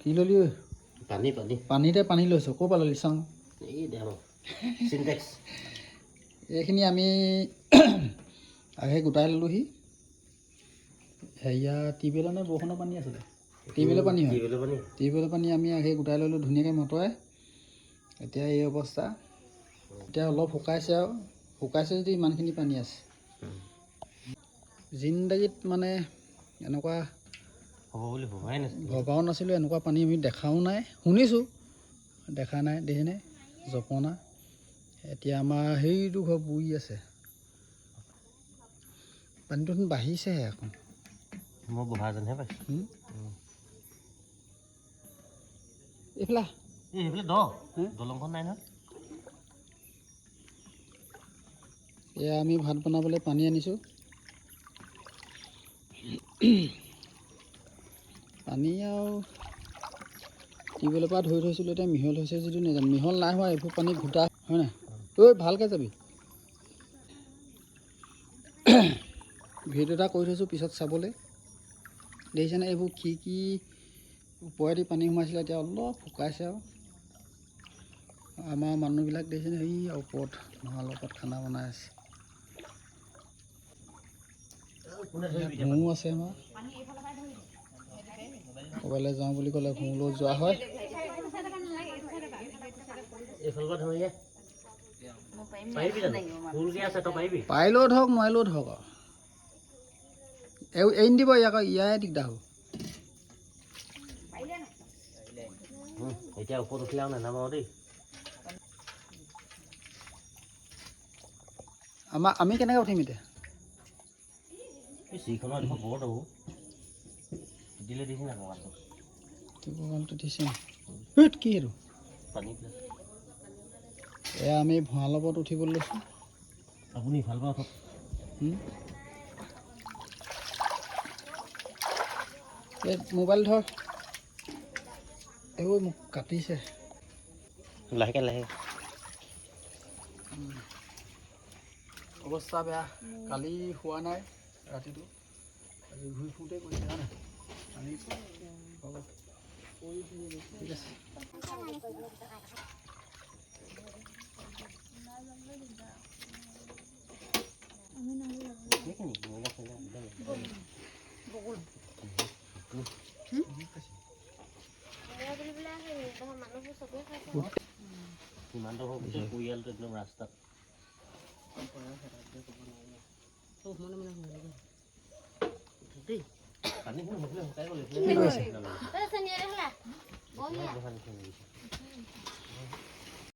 কি ল'লি ঐ? পানী পানী। পানীতে পানী লৈছ, ক'ৰ পৰা ল'লি চাওঁ। এই দে চিনটেক্স। এইখিনি আমি আগে গোটাই ল'লোহি। হেৰিয়া টিউবৱেলৰ নে বৰষুণৰ পানী আছিলে? টিউবৱেলৰ পানী হয়। টিউবৱেলৰ পানী। টিউবৱেলৰ পানী আমি আগে গোটাই ল'লোঁ ধুনীয়াকৈ মটৰে। এতিয়া এই অৱস্থা। এতিয়া অলপ শুকাইছে আৰু শুকাইছে যদি ইমানখিনি পানী আছে। জিন্দাগীত মানে এনেকুৱা হ'ব বুলি ভবাই নাছিলোঁ। ভবাও নাছিলোঁ, এনেকুৱা পানী আমি দেখাও নাই, শুনিছোঁ, দেখা নাই। দেখিছেনে জপনা? এতিয়া আমাৰ সেইটো ঘৰ বুৰি আছে। পানীটো দেখোন বাঢ়িছেহে আকৌ। মই বহা যেনহে পাইছোঁ। এইফালে আহ। এই সেইফালে দ। হে? দলংখন নাই নহয়। এয়া আমি ভাত বনাবলৈ পানী আনিছোঁ। পানী আৰু টিউবৱেলৰ পৰা ধৰি থৈছিলোঁ, এতিয়া মিহল হৈছে যদিও নাজানো। মিহল নাই হোৱা, এইবোৰ পানী ঘোটা হয় নাই? ঐ, ভালকৈ যাবি। ভিডিঅ' এটা কৰি থৈছোঁ পিছত চাবলৈ। দেখিছেনে এইবোৰ কি কি ওপৰেদি পানী সোমাইছিলে? এতিয়া অলপ শুকাইছে। আৰু আমাৰ মানুহবিলাক দেখিছেনে, সেই ওপৰত ভঁৰালৰ ওপৰত খানা বনাই আছে। কোনে ধৰিবি? ঘোঁও আছে আমাৰ। ক'ৰবালৈ যাওঁ বুলি ক'লে ঘোঁলৈ যোৱা হয়। এইফালৰ পৰা ধৰি পাৰিবি জানো? ভুলকে আছে, তই পাৰিবি? পাৰিলেও ধৰক, নোৱাৰিলেও ধৰক, আৰু এই এৰি নিদিব ইয়াক, ইয়াৰে দিগদাৰ হ'ব। এতিয়া ওপৰত উঠিলে আৰু নানামাও দেই। আমাৰ আমি কেনেকৈ উঠিম এতিয়া? এই চিৰিখনৰ এডোখৰ বৰ দৌ দিলে, দিছে নাই কঁকালটো? কঁকালটো দিছে। হেইত, কি সেইটো? পানী পেলাই। এয়া আমি ভঁৰালৰ ওপৰত উঠিবলৈ লৈছোঁ। আপুনি ভাল পাওঁ উঠক। এই মোবাইল ধৰ। এইবোৰ মোক কাটিছে। লাহেকে লাহে। অৱস্থা বেয়া। কালি শোৱা নাই ৰাতিটো, আজি ঘূৰি ফুৰোঁতে কৰিছে, হয় নাই? আমি হ'ব, ঠিক আছে। সেইখিনি ময়লা চয়লা একদম। সিমান্ত ঘৰ গোটেই পৰিয়ালটো একদম ৰাস্তাত দেই। পানীখিনি সেইফালে শুকাই গ'ল, এইফালে কি কৰিছে? বহা নিচিনা লাগিছে।